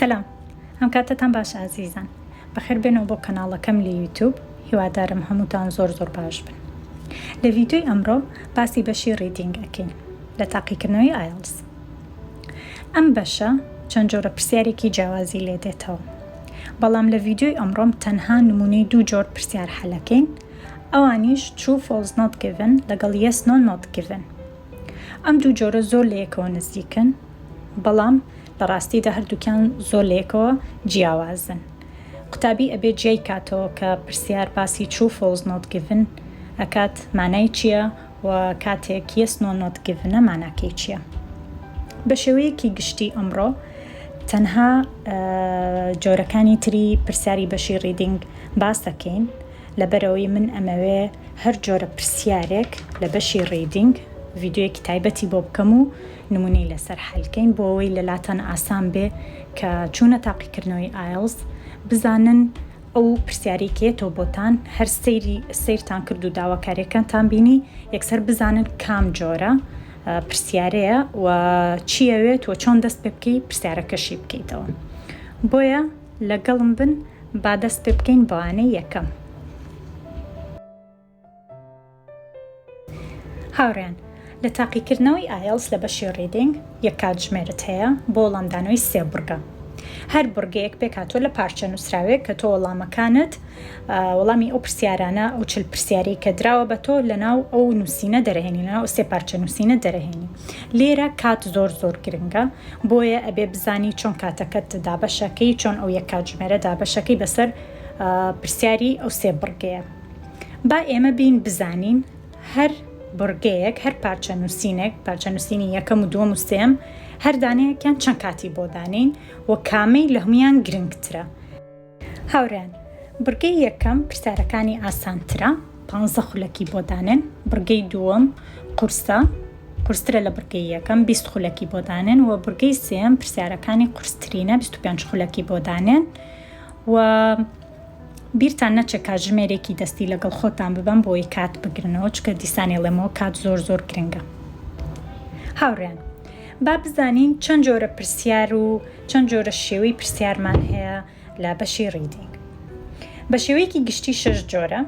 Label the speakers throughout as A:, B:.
A: سلام ئەم کاتەتان باش ئازیزان بەخێر بێنەوە بۆ کەناڵەکەم لە یوتوب هیوادارم هەمووتان زۆر زۆر باش بن لە ڤیدیۆی ئەمڕۆ باسی بەشی reading ئەکەین لە تاقیکردنەوەی ئایڵس ئەم بەشە چەند جۆرە پرسیارێکی جیاوازی لێ دێتەوە بەڵام لە ڤیدیۆی ئەمڕۆم تەنها نمونەی دوو جۆر پرسیار حەلەکەین ئەوانیش True False Not Given لەگەڵ Yes No Not Given ئەم دوو جۆرە زۆر لە یەکەوە نزیکن بەڵام لە ڕاستیدا هەردووکیان زۆر لە یەکەوە جیاوازن. قوتابی ئەبێ جیای کاتەوە کە پرسیار باسی True False Not Given ئەکات مانای چییە و کاتێک Yes No Not Given ە ماناکەی چییە. بە شێوەیەکی گشتی ئەمڕۆ تەنها جۆرەکانی تری پرسیاری بەشی reading باس دەکەین. لەبەرئەوەی من ئەمەوێ هەر جۆرە پرسیارێک لە بەشی reading ڤیدیۆیەکی تایبەتی بۆ بکەم و نمونەی لەسەر حەل کەین بۆ ئەوەی لەلاتان ئاسان بێ کە چوونە تاقیکردنەوەی ئایڵس بزانن ئەو پرسیارەی کە یەتەوە بۆتان هەر سەیری سەیرتان کرد و داواکاریەکانتان بینی یەکسەر بزانن کام جۆرە پرسیارەیە و چی ئەوێت و چۆن دەست پێ بکەی پرسیارەکەشی بکەیتەوە بۆیە لەگەڵم بن با دەست پێ بکەین بە وانەی یەکەم. هاوڕێیان لە تاقیکردنەوەی ئایەڵس لە بەشی reading یەک کاتژمێرت هەیە بۆ وەڵامدانەوەی سێ بڕگە. هەر بڕگەیەک پێکهاتووە لە پارچە نووسراوێک کە تۆ وەڵامەکانت وەڵامی ئەو پرسیارانە ئەو چل پرسیارەی کە دراوە بە تۆ لەناو ئەو نووسینە دەرەهێنی لەناو ئەو سێ پارچە نووسینە دەرەهێنی. لێرە کات زۆر زۆر گرنگە بۆیە ئەبێ بزانی چۆن کاتەکەت دابەشەکەی چۆن ئەو یەک کاتژمێرە دابەشەکەی بەسەر پرسیاری ئەو سێ بڕگەیە. با ئێمە بین بزانین هەر بڕگەیەک هەر پارچە نووسینێک پارچە نووسینی یەکەم و دووەم و سێم هەر دانەیەکیان چەند کاتی بۆ دانێین و کامەی لە هەموویان گرنگترە. هاوڕێیان بڕگەی یەکەم پرسیارەکانی ئاسانترە پانزە خولەکی بۆ دانێن، بڕگەی دووەم قورسە قورسترە لە بڕگەی یەکەم 20 خولەکی بۆ دانێن و بڕگەی سێیەم پرسیارەکانی قورسترینە 25 خولەکی بۆ دانێن و بیرتان نەچێت کاتژمێرێکی دەستی لەگەڵ خۆتان ببەن بۆی کات بگرنەوە چکە دیسانی ڵێمەوە کات زۆر زۆر گرنگە هاوڕێیان با بزانین چەند جۆرە پرسیار و چەند جۆرە شێوەی پرسیارمان هەیە لە بەشی reading بە شێوەیەکی گشتی شەش جۆرە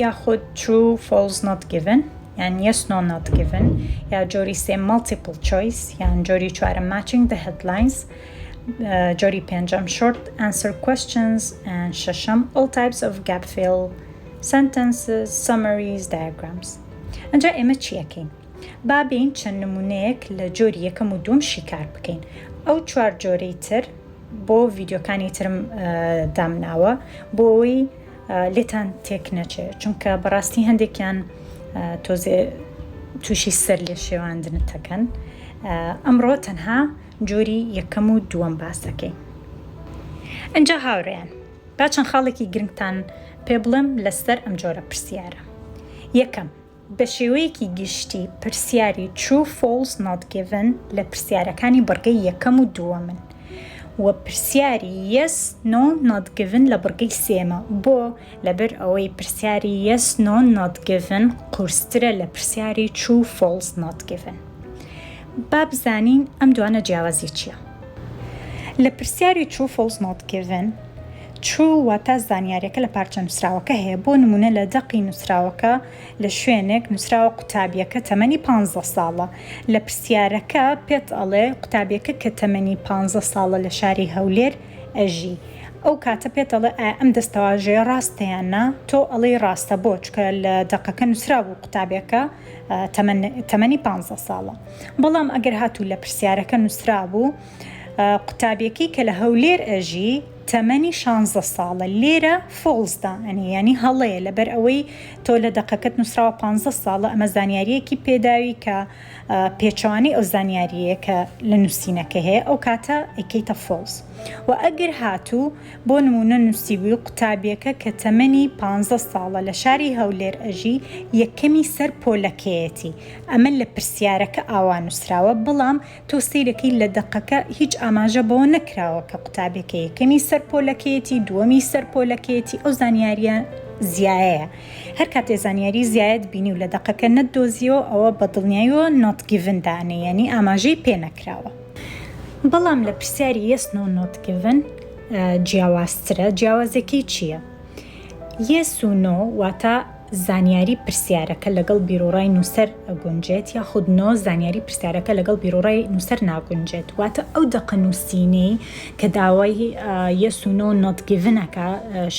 A: یاخود true false not given یان yes no not given یا جۆری سێ multiple choice یان جۆری چوارەم matching the headlines جۆری پێنجەم short answer questions and شەشەم all types of gap fill sentences summaries diagrams ئەنجا ئێمە چی ئەکەین با بێین چەند نمونەیەک لە جۆری یەکەم و دووەم شیکار بکەین ئەو چوار جۆرەی تر بۆ ڤیدیۆکانی ترم دامناوە بۆ ئەوەی لێتان تێک نەچێ چونکە بەڕاستی هەندێکیان تۆزێ تووشی سەر لێ شێواندنتەکەن ئەمڕۆ تەنها جۆری یەکەم و دووەم باس دەکەین ئەجا هاوڕێیان با چەند خاڵێکی گرنگتان پێ بڵێم لەسەر ئەم جۆرە پرسیارە یەکەم بە شێوەیەکی گشتی پرسیاری True False Not Given لە پرسیارەکانی بڕگەی یەکەم و دووەمن و پرسیاری Yes No Not Given لە بڕگەی سێیەمە. بۆ؟ لەبەر ئەوەی پرسیاری Yes No Not Given قورسترە لە پرسیاری True False Not Given. با بزانین ئەم دوانە جیاوازی چییە؟ لە پرسیاری True False Not Given، True واتە زانیاریەکە لە پارچە نووسراوەکە هەیە، بۆ نموونە لە دەقی نووسراوەکە لە شوێنێک نووسراوە قوتابیەکە تەمەنی پانزە ساڵە، لە پرسیارەکە پێت ئەڵێ قوتابیەکە کە تەمەنی پانزە ساڵە لە شاری هەولێر ئەژی، ئەو کاتە پێت ئەڵێ ئایا ئەم دەستەواژەیە ڕاستە یان نا، تۆ ئەڵێی ڕاستە بۆ؟ چونکە لە دەقەکە نووسرابوو قوتابیەکە تەمەنی پانزە ساڵە، بەڵام ئەگەر هاتوو لە پرسیارەکە نووسرابوو قوتابیەکەی کە لە هەولێر ئەژی تەمەنی شانزە ساڵە لێرە false دائەنێ یانی هەڵەیە لەبەر ئەوەی تۆ لە دەقەکەت نووسراوە پانزە ساڵە ئەمە زانیاریەکی پێداوی کە پێچەوانەی ئەو زانیاریەیە کە لە نووسینەکە هەیە ئەو کاتە ئەیکەیتە false وە ئەگەر هاتوو بۆ نموونە نووسیبووی قوتابیەکە کە تەمەنی پانزە ساڵە لە شاری هەولێر ئەژی یەکەمی سەر پۆلەکەیەتی ئەمە لە پرسیارەکە ئاوا نووسراوە بەڵام تۆ سەیرەکەی لە دەقەکە هیچ ئاماژە بەوە نەکراوە کە قوتابێکە یەکەمی سەر پۆلەکەیەتی دووەمی سەر پۆلەکەیەتی ئەو زانیاریە زیایەیە هەر کاتێ زانیاری زیایەت بینی و لە دەقەکە نەتدۆزیەوە ئەوە بە دڵنیاییەوە not given دانێ یانی ئاماژەی پێ نەکراوە. بەڵام لە پرسیاری yes no not given جیاوازترە، جیاوازەکەی چییە؟ yes و no واتە زانیاری پرسیارەکە لەگەڵ بیروڕای نووسەر ئەگونجێت یاخود no زانیاری پرسیارەکە لەگەڵ بیروڕای نووسەر ناگونجێت واتە ئەو دەقە نووسینەی کە داوای yes و no not given ئەکا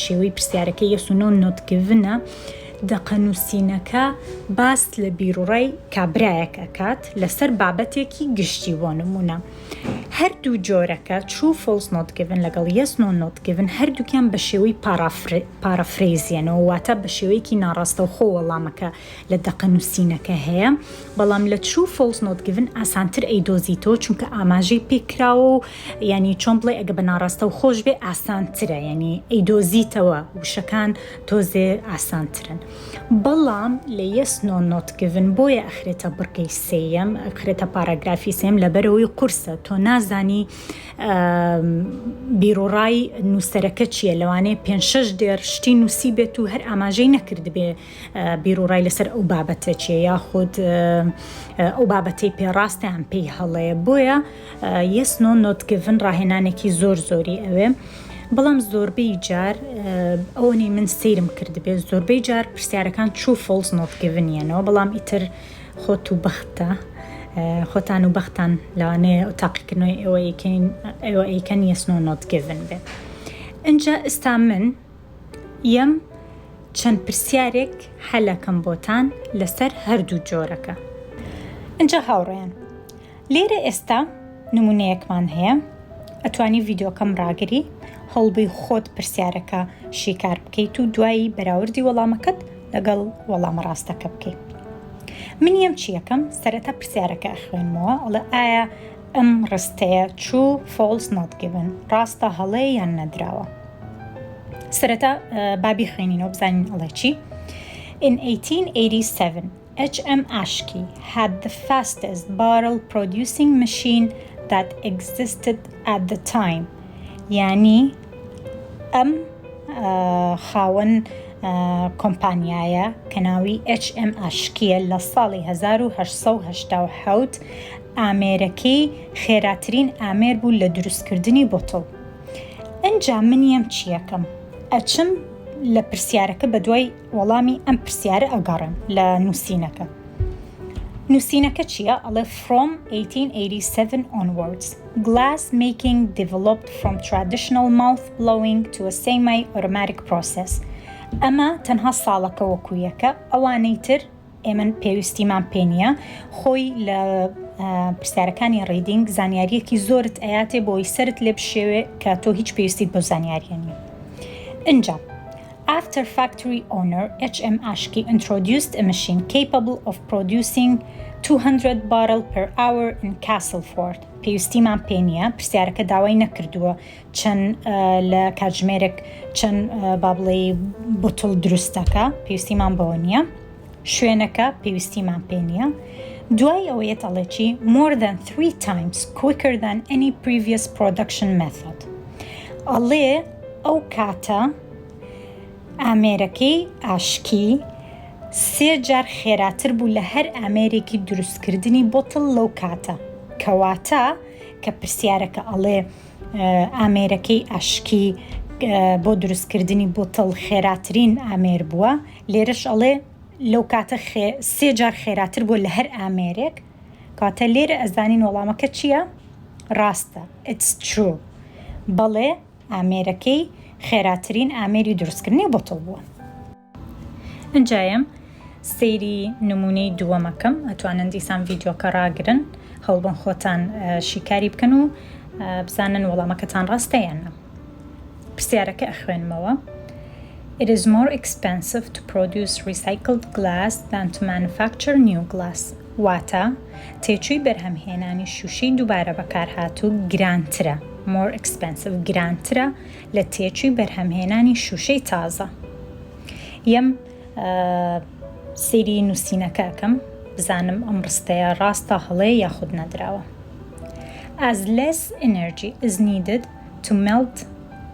A: شێوەی پرسیارەکەی yes و no not given ە دەقە نووسینەکە باس لە بیروڕای کابرایەک ئەکات لەسەر بابەتێکی گشتی بۆ نموونە هەردوو جۆرەکە True False Not Given لەگەڵ Yes No Not Given هەردووکیان بە شێوەی paraphrase ەنەوە واتە بە شێوەیەکی ناڕاستەوخۆ وەڵامەکە لە دەقە نووسینەکە هەیە بەڵام لە True False Not Given ئاسانتر ئەیدۆزیتەوە چونکە ئاماژەی پێکراوە و یانی چۆن بڵێ ئەگە بە ناڕاستەوخۆش بێ ئاسانترە یانی ئەیدۆزیتەوە وشەکان تۆزێ ئاسانترن. بەڵام لە yes no not given بۆیە ئەخرێتە بڕگەی سێیەم ئەخرێتە پاراگرافی سێم لەبەرەوەی قورسە تۆ نازانی بیرۆڕای نووسەرەکە چییە لەوانەیە پێ شەش دێڕ شتی نووسی بێت و هەر ئاماژەی نەکردبێ بیرۆڕای لەسەر ئەو بابەتە چیە یاخود ئەو بابەتەی پێڕاستیان پێی هەڵەیە بۆیە yes no not given ڕاهێنانێکی زۆر زۆری ئەوێ. بەڵام زۆربەی جار ئەوەنەی من سەیرم کردبێ زۆربەی جار پرسیارەکان true false not given یەنەوە بەڵام ئیتر خۆت و بەختە خۆتان و بەختان لەوانەیە تاقیکردنەوەی ئێوە ئەیکەین ئێوە ئەیکەن yes no not given بێ ئینجا ئستا من یەم چەند پرسیارێک حەلەکەم بۆتان لەسەر هەردوو جۆرەکە ئینجا هاوڕێیان لێرە ئێستا نمونەیەکمان هەیە ئەتوانی ڤیدیۆکەم ڕاگری هەوڵبەی خۆت پرسیارەکە شیکار بکەیت و دوایی بەراوردی وەڵامەکەت لەگەڵ وەڵامە ڕاستەکە بکەیت من یەم چیەکەم سەرەتا پرسیارەکە ئەخوێنمەوە ئەڵێ ئایا ئەم ڕستەیە true false not given ڕاستە هەڵەیە یان نەدراوە سەرەتا بابی خوێنینەوە بزانین ئەڵێ چی In 1887 HM Ashke had the fastest barrel producing machine that existed at the time یانی ئەم خاوەن کۆمپانیایە کە ناوی HM ئاشکیە لە ساڵی 1887 ئامێرەکەی خێراترین ئامێر بوو لە دروستکردنی بوتڵ. ئنجا من یەم چیەکەم ئەچم لە پرسیارەکە بەدوای وەڵامی ئەم پرسیارە ئەگەڕێم لە نووسینەکە. نووسینەکە چییە؟ ئەڵێ From 1887 onwards, glass making developed from traditional mouth blowing to a semi-automatic process. ئەمە تەنها ساڵەکە وەکو یەکە، ئەوانەی تر ئێمە پێویستیمان پێ نییە. خۆی لە پرسیارەکانی reading زانیارییەکی زۆرت ئەیاتێ بۆی سەرت لێ بشێوێ کە تۆ هیچ پێویستیت بەو زانیارییە نییە. ئینجا After factory owner HM Ashke introduced a machine capable of producing 200 bottle per hour in Castleford پێویستیمان پێ نییە پرسیارەکە داوای نەکردووە چەند لە کاتژمێرێک چەند با بڵێی بوتڵ دروست دەکا پێویستیمان بەوە نییە شوێنەکە پێویستیمان پێ نییە دوای ئەوە یەت ئەڵێ چی more than three times quicker than any previous production method ئەڵێ ئەو کاتە ئامێرەکەی ئاشکی سێ جار خێراتر بوو لە هەر ئامێرێکی دروستکردنی بۆتڵ لەو کاتە کەواتە کە پرسیارەکە ئەڵێ ئامێرەکەی ئاشکی بۆ دروستکردنی بوتڵ خێراترین ئامێر بووە، لێرەش ئەڵێ لەو کاتە سێ جار خێراتر بووە لە هەر ئامێرێک، کەواتە لێرە ئەزانین وەڵامەکە چییە؟ ڕاستە، It's true، بەڵێ ئامێرەکەی خێراترین ئامێری دروستکردنی بوتڵ بووە. ئنجا یەم سەیری نمونەی دووەمەکەم ئەتوانن دیسان ڤیدیۆکە ڕاگرن هەوڵبەن خۆتان شیکاری بکەن و بزانن وەڵامەکەتان ڕاستە یان نا پرسیارەکە ئەخوێنمەوە It is more expensive to produce recycled glass than to manufacture new glass. واتە تێچووی بەرهەمهێنانی شووشەی دووبارە بەکارهاتوو گرانترە، more expensive، گرانترە لە تێچووی بەرهەمهێنانی شووشەی تازە. یەم سەیری نووسینەکە ئەکەم بزانم ئەم ڕستەیە ڕاستە هەڵەیە یاخود نەدراوە. As less energy is needed to melt.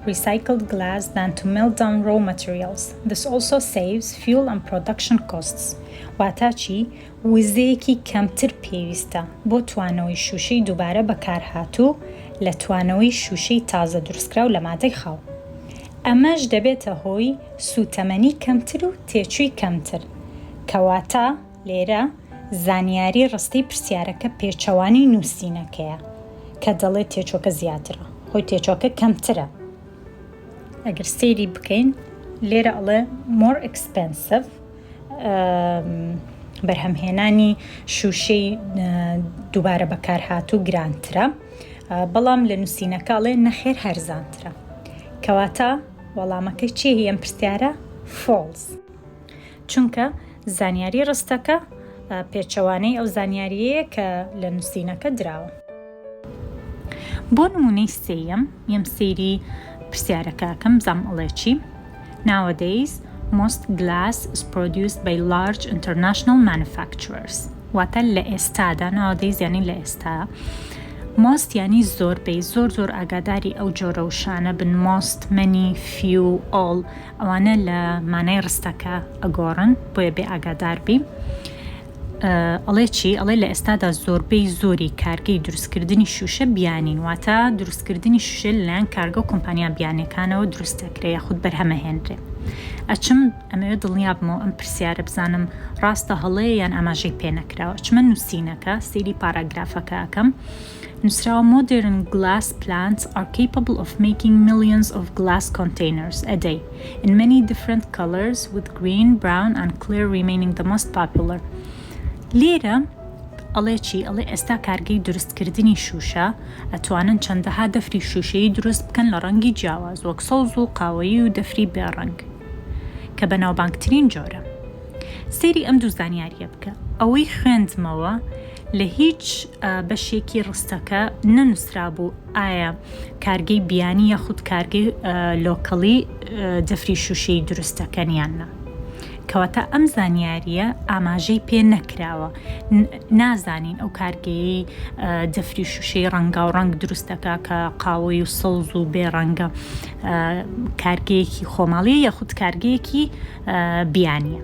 A: recycled glass than to melt down raw materials. This also saves fuel and production costs. واتا چی؟ وزەیەکی کەمتر پێویستە بۆ توانەوەی شووشەی دووبارە بەکارهاتوو لە توانەوەی شووشەی تازە دروستکراو لە مادەی خاو. ئەمەش دەبێتە هۆی سووتەمەنی کەمتر و تێچووی کەمتر. کەواتە لێرە زانیاری ڕستەی پرسیارەکە پێچەوانەی نووسینەکەیە کە دەڵێت تێچووەکە زیاترە، خۆی تێچووەکە کەمترە. ئەگەر سەیری بکەین لێرە ئەڵێ more expensive بەرهەمهێنانی شووشەی دووبارە بەکارهاتوو گرانترە، بەڵام لە نووسینەکە ئەڵێ نەخێر هەرزانترە. کەواتە وەڵامەکەی چییە هی ئەم پرسیارە؟ False. چونکە زانیاری ڕستەکە پێچەوانەی ئەو زانیاریەیە کە لە نووسینەکە دراوە. بۆ نموونەی سێیەم یەم سەیری پرسیارەکە ئەکەم بزانم ئەڵێ چی، Nowadays most glass is produced by large international manufacturers واتە لە ئێستادا nowadays یانی لە ئێستا most یانی زۆربەی زۆر زۆر ئاگاداری ئەو جۆرە وشانە بن most many few all ئەوانە لە مانای ڕستەکە ئەگۆڕن بۆیە بێ ئاگادار بی. ئەڵێ چی؟ ئەڵێ لە ئێستادا زۆربەی زۆری کارگەی دروستکردنی شوشە بیانین واتە دروستکردنی شوشە لەلایەن کارگە و کۆمپانیا بیانیەکانەوە دروست دەکرێ یاخود بەرهەمەهێنرێ. ئەچم ئەمەوێ دڵنیا بمەوە ئەم پرسیارە بزانم ڕاستە هەڵەیە یان ئاماژەی پێ نەکراوە. ئەچمە نووسینەکە سەیری پاراگرافەکە ئەکەم. نووسراوە Modern glass plants are capable of making millions of glass containers a day in many different colors with green, brown and clear remaining the most popular. لێرە ئەڵێ چی؟ ئەڵێ ئێستا کارگەی دروستکردنی شووشە ئەتوانن چەندەها دەفری شووشەیی دروست بکەن لە ڕەنگی جیاواز وەک سەوز و قاوەیی و دەفری بێ ڕەنگ کە بەناوبانگترین جۆرە. سەیری ئەم دوو زانیارییە بکە. ئەوەی خوێندمەوە لە هیچ بەشێکی ڕستەکە نەنووسرابوو ئایا کارگەی بیانی یاخود کارگەی لۆکەڵی دەفری شووشەیی دروست دەکەن یان نا. کەواتە ئەم زانیارییە ئاماژەی پێ نەکراوە. نازانین ئەو کارگەیەی دەفری شووشەی ڕەنگاوڕەنگ دروست دەکا کە قاوەی و سەوز و بێ ڕەنگە کارگەیەکی خۆماڵیە یاخود کارگەیەکی بیانیە.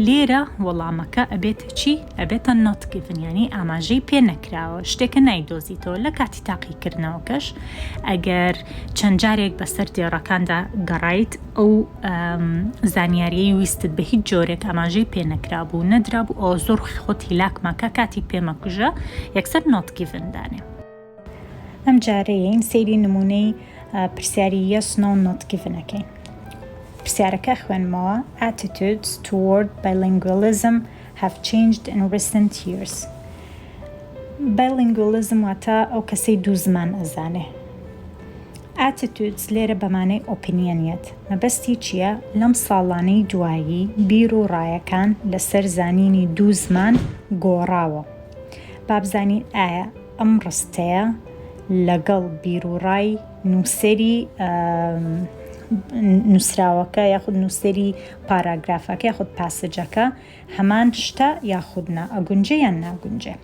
A: لێرە وەڵامەکە ئەبێتە چی؟ ئەبێتە not given یانی ئاماژەی پێ نەکراوە شتێکە نایدۆزیتەوە لە کاتی تاقیکردنەوەکەش ئەگەر چەند جارێک بەسەر دێڕەکاندا گەڕایت ئەو زانیاریەی ویستت بە هیچ جۆرێک ئاماژەی پێ نەکرابوو نەدرابوو ئەوە زۆر خۆت هیلاک مەکە کاتی پێ مەکوژە یەکسەر not given دانێ. ئەم جارەیەین سەیری نموونەی پرسیاری yes no not given ئەکەین. پرسیارەکە ئەخوێنمەوە، Attitudes toward bilingualism have changed in recent years. Bilingualism واتە ئەو کەسەی دوو زمان ئەزانێ. Attitudes لێرە بە مانای opinion یەت. مەبەستی چییە؟ لەم ساڵانەی دوایی بیر و ڕایەکان لەسەر زانینی دوو زمان گۆڕاوە. با بزانین ئایا ئەم ڕستەیە لەگەڵ بیروڕای نووسەری نووسراوەکە یاخود نووسەری پاراگرافەکە یاخود passage ەکە هەمان شتە یاخود نا ئەگونجێ یان ناگونجێ.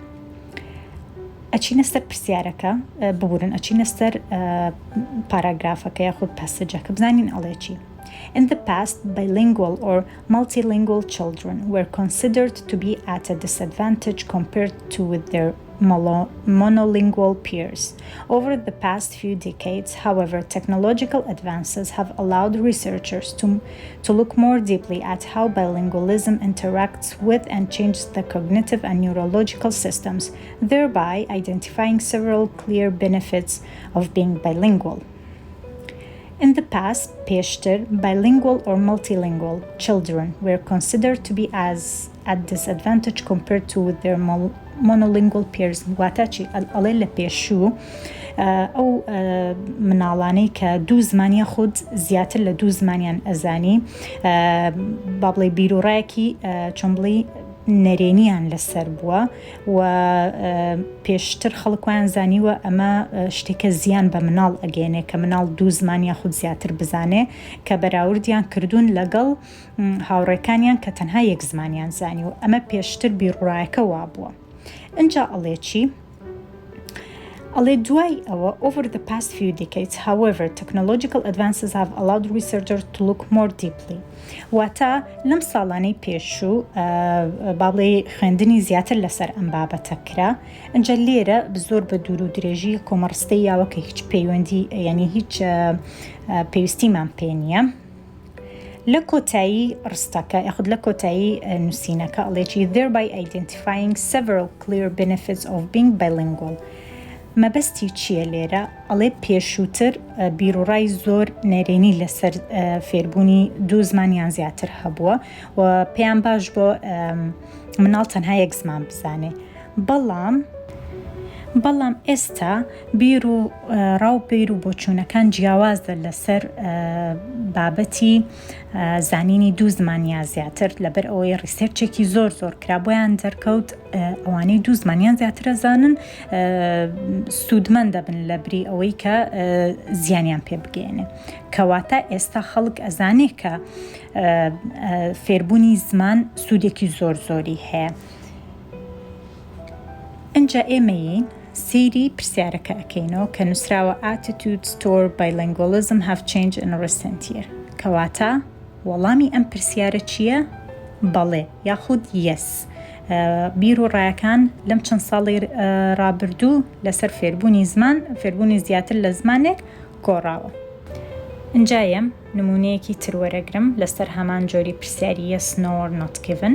A: ئەچینە سەر پرسیارەکە ببورن ئەچینە سەر پاراگرافەکە یاخود passage ەکە بزانین ئەڵێ چی. In the past, bilingual or multilingual children were considered to be at a disadvantage compared to with their monolingual peers. Over the past few decades, however, technological advances have allowed researchers to, to look more deeply at how bilingualism interacts with and changes the cognitive and neurological systems, thereby identifying several clear benefits of being bilingual. In the past, پێشتر, bilingual or multilingual children were considered to be as at disadvantage compared to with their monolingual peers واتە چی؟ ئەڵێ لە پێشوو ئەو مناڵانەی کە دوو زمان یاخود زیاتر لە دوو زمانیان ئەزانی با بڵێ بیروڕایەکی چۆن بڵێ نەرێنیان لەسەر بووە و پێشتر خەڵک وایان زانیوە ئەمە شتێکە زیان بە مناڵ ئەگەیەنێ کە مناڵ دوو زمان یاخود زیاتر بزانێ کە بەراوردیان کردوون لەگەڵ هاوڕێکانیان کە تەنها یەک زمانیان زانیوە ئەمە پێشتر بیروڕایەکە وابووە ئینجا ئەڵێ چی؟ ئەڵێ دوای ئەوە Over the past few decades, however, technological advances have allowed researchers to look more deeply واتە لەم ساڵانەی پێشوو با بڵێی خوێندنی زیاتر لەسەر ئەم بابەتە کرا ئەجا لێرە زۆر بە دوور و درێژی کۆمەڕستەی یاوە کە هیچ پەیوەندی یعنی هیچ پێویستیمان پێ نییە. لە کۆتایی ڕستەکە یاخود لە کۆتایی نووسینەکە ئەڵێکی thereby identifying several clear benefits of being bilingual مەبەستی چییە لێرە ئەڵێ پێشووتر بیروڕای زۆر نەرێنی لەسەر فێربوونی دوو زمان یان زیاتر هەبووە و پێیان باش بۆ مناڵ تەنها یەک زمان بزانێ بەڵام بەڵام ئێستا بیر و ڕا و بیر و بۆچوونەکان جیاوازە لەسەر بابەتی زانینی دوو زمان یا زیاتر لەبەر ئەوەی research ێکی زۆر زۆر کرا بۆیان دەرکەوت ئەوانەی دوو زمانیان زیاترە زانن سوودمەند دەبن لە بری ئەوەی کە زیانیان پێ بگەێنێ کەواتە ئێستا خەڵک ئەزانێ کە فێربوونی زمان سوودێکی زۆر زۆری هەیە. ئنجا ئێمەیین سەیری پرسیارەکە ئەکەینەوە کە نوسراوە Attitudes toward bilingualism have changed in recent year کەواتە وەڵامی ئەم پرسیارە چییە؟ بەڵێ یاخود Yes بیر و ڕایەکان لەم چەند ساڵەی ڕابردوو لەسەر فێربوونی زمان فێربوونی زیاتر لە زمانێک گۆڕاوە. ئنجا یەم نموونەیەکی تر وەرەگرم لەسەر هەمان جۆری پرسیاری Yes، No or Not Given.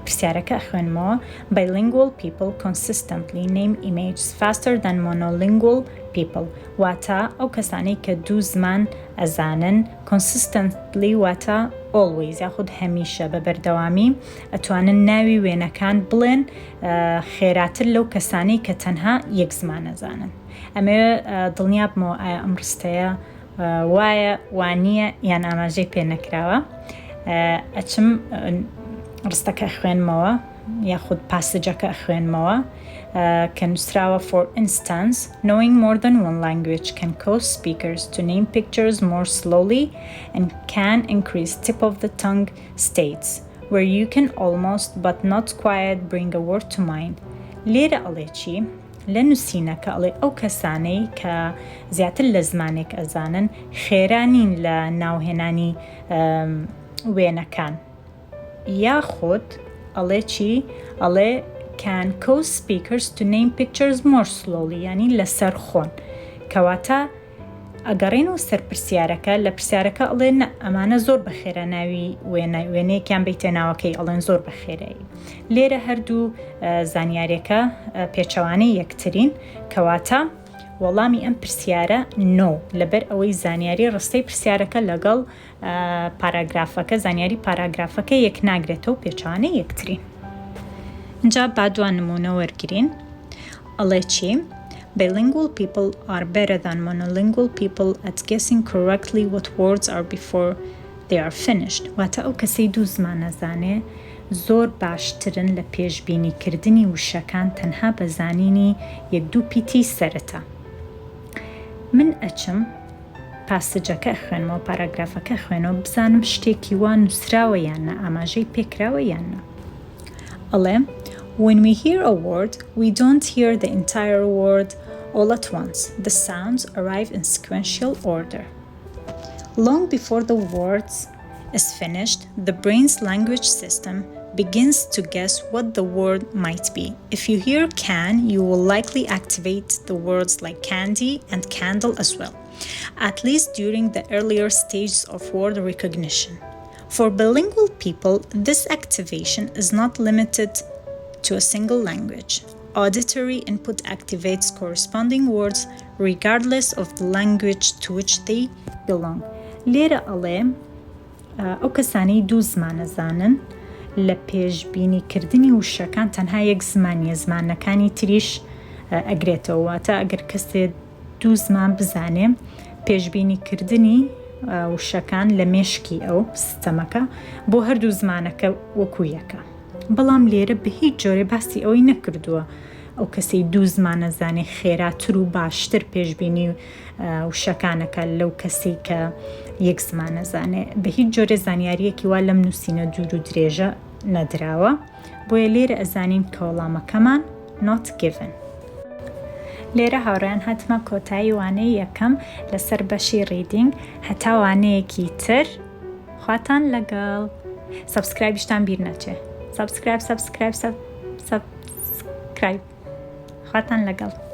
A: پرسیارەکە ئەخوێنمەوە، Bilingual people consistently name images faster than monolingual people واتە ئەو کەسانەی کە دوو زمان ئەزانن consistently واتە always یاخود هەمیشە بە بەردەوامی ئەتوانن ناوی وێنەکان بڵێن خێراتر لەو کەسانەی کە تەنها یەک زمان ئەزانن. ئەمەوێ دڵنیا بمەوە ئایا ئەم ڕستەیە وایە وانییە یان ئاماژەی پێ نەکراوە ئەچم ڕستەکە خوێنمەوە یاخود passage ەکە خوێنمەوە کە نووسراوە For instance, knowing more than one language can cause speakers to name pictures more slowly and can increase tip of the tongue states where you can almost but not quite bring a word to mind لێرە ئەڵێ چی؟ لە نوسینەکە ئەڵێ ئەو کەسانەی کە زیاتر لە زمانێک ئەزانن خێرا نین لە ناوهێنانی وێنەکان یاخود ئەڵێ چی ئەڵێ can cause speakers to name pictures more slowly یانی لەسەر خۆن کەواتە ئەگەڕێنەوە سەر پرسیارەکە، لە پرسیارەکە ئەڵێ نە ئەمانە زۆر بە خێرا ناوی وێنە وێنەیەکیان بیتە ناوەکەی ئەڵێن زۆر بە خێرایی. لێرە هەردوو زانیارێکە پێچەوانەی یەکترین، کەواتە وەڵامی ئەم پرسیارە No لەبەر ئەوەی زانیاری ڕستەی پرسیارەکە لەگەڵ پاراگرافەکە زانیاری پاراگرافەکە یەکناگرێتەوە پێچەوانەی یەکترین. ئینجا با دوا نموونە وەرگرین. ئەڵێ چی؟ Bilingual people are better than monolingual people at guessing correctly what words are before they are finished واتە ئەو کەسەی دوو زمان ئەزانێ زۆر باشترن لە پێشبینی کردنی وشەکان تەنها بە زانینی یەک دوو پیتی سەرەتا. من ئەچم passage ەکە ئەخوێنمەوە پاراگرافەکە ئەخوێنەوە بزانم شتێکی وا نووسراوە یان نا ئاماژەی پێکراوە یان نا. ئەڵێ When we hear a word, we don't hear the entire word all at once, the sounds arrive in sequential order. Long before the words is finished, the brain's language system begins to guess what the word might be. If you hear can, you will likely activate the words like candy and candle as well, at least during the earlier stages of word recognition. For bilingual people, this activation is not limited to a single language. Auditory input activates corresponding words regardless of the language to which they belong. لێرە ئەڵێ ئەو کەسانەی دوو زمان ئەزانن لە پێشبینی کردنی وشەکان تەنها یەک زمان نیە زمانەکانی تریش ئەگرێتەوە واتە ئەگەر کەسێ دوو زمان بزانێ پێشبینی کردنی وشەکان لە مێشکی ئەو سیستەمەکە بۆ هەردوو زمانەکە وەکو یەکە بەڵام لێرە بە هیچ جۆرێ باسی ئەوەی نەکردووە ئەو کەسەی دوو زمان ئەزانێ خێراتر و باشتر پێشبینی وشەکانەکە لەو کەسەی کە یەک زمان ئەزانێ بە هیچ جۆرێ زانیاریەکی وا لەم نووسینە دوور و درێژە نەدراوە بۆیە لێرە ئەزانین کە وەڵامەکەمان not given. لێرە هاوڕێیان هاتمە کۆتایی وانەی یەکەم لەسەر بەشی reading هەتا وانەیەکی تر خواتان لەگەڵ subscribe یشتان بیر نەچێ subscribe subscribe sub subscribe خواتان لەگەڵ.